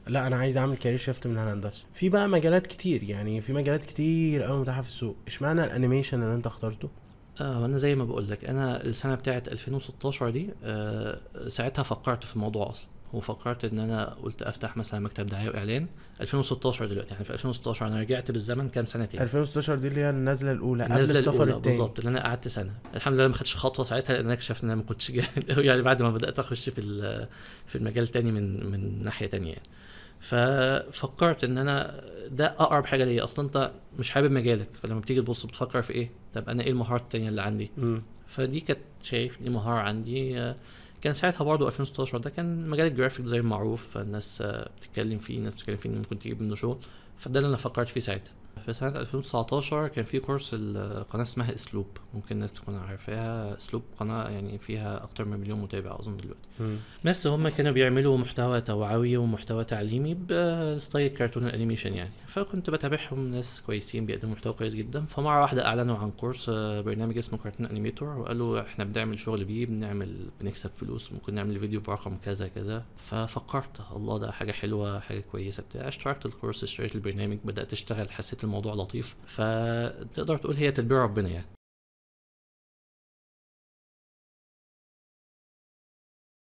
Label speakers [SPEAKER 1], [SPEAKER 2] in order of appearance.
[SPEAKER 1] لا انا عايز اعمل career shift من الهندسه، في بقى مجالات كتير، يعني في مجالات كتير قوي متاحة في السوق، اشمعنى ال animation اللي انت اخترته؟
[SPEAKER 2] انا زي ما بقول لك، انا السنة بتاعت 2016 دي ساعتها فكرت في الموضوع اصلا، وفكرت ان انا قلت افتح مثلا مكتب دعاية واعلان. 2016 دلوقتي، يعني في 2016 انا رجعت بالزمن كام سنة تاني.
[SPEAKER 1] 2016 دي اللي هي النزله الاولى قبل
[SPEAKER 2] النزله
[SPEAKER 1] السفر
[SPEAKER 2] الاولى
[SPEAKER 1] التاني.
[SPEAKER 2] بالظبط، اللي انا قعدت سنه، الحمد لله ما خدتش خطوة ساعتها، لان انا اكتشفت ان انا ما كنتش جاهز قوي يعني بعد ما بدات اخش في المجال تاني من ناحية تانية يعني. ففكرت ان انا ده اقرب حاجة ليا اصلا. انت مش حابب مجالك، فلما بتيجي تبص بتفكر في ايه؟ طب انا ايه المهارات التانية اللي عندي؟ فدي كانت شايف دي مهارة عندي. كان ساعتها برضو 2016 ده كان مجال ال graphic design معروف، فالناس بتتكلم فيه، الناس بتتكلم فيه ان ممكن تجيب منه شغل، فده اللي انا فكرت فيه ساعتها. في سنة 2019 كان في كورس القناة اسمها اسلوب، ممكن الناس تكون عارفاها. اسلوب قناة يعني فيها اكتر من مليون متابع اظن دلوقتي. بس هم كانوا بيعملوا محتوى توعوي ومحتوى تعليمي ب style كرتون ال animation يعني، فكنت بتابعهم، ناس كويسين بيقدموا محتوى كويس جدا. فمره واحدة اعلنوا عن كورس برنامج اسمه Cartoon Animator، وقالوا احنا بنعمل شغل بيه، بنكسب فلوس، ممكن نعمل فيديو برقم كذا كذا. ففكرت الله ده حاجة حلوه، حاجة كويسة بتاع. اشتركت الكورس، اشتريت البرنامج، بدات اشتغل، حسيت الموضوع لطيف. فتقدر تقول هي تدبير ربنا يعني.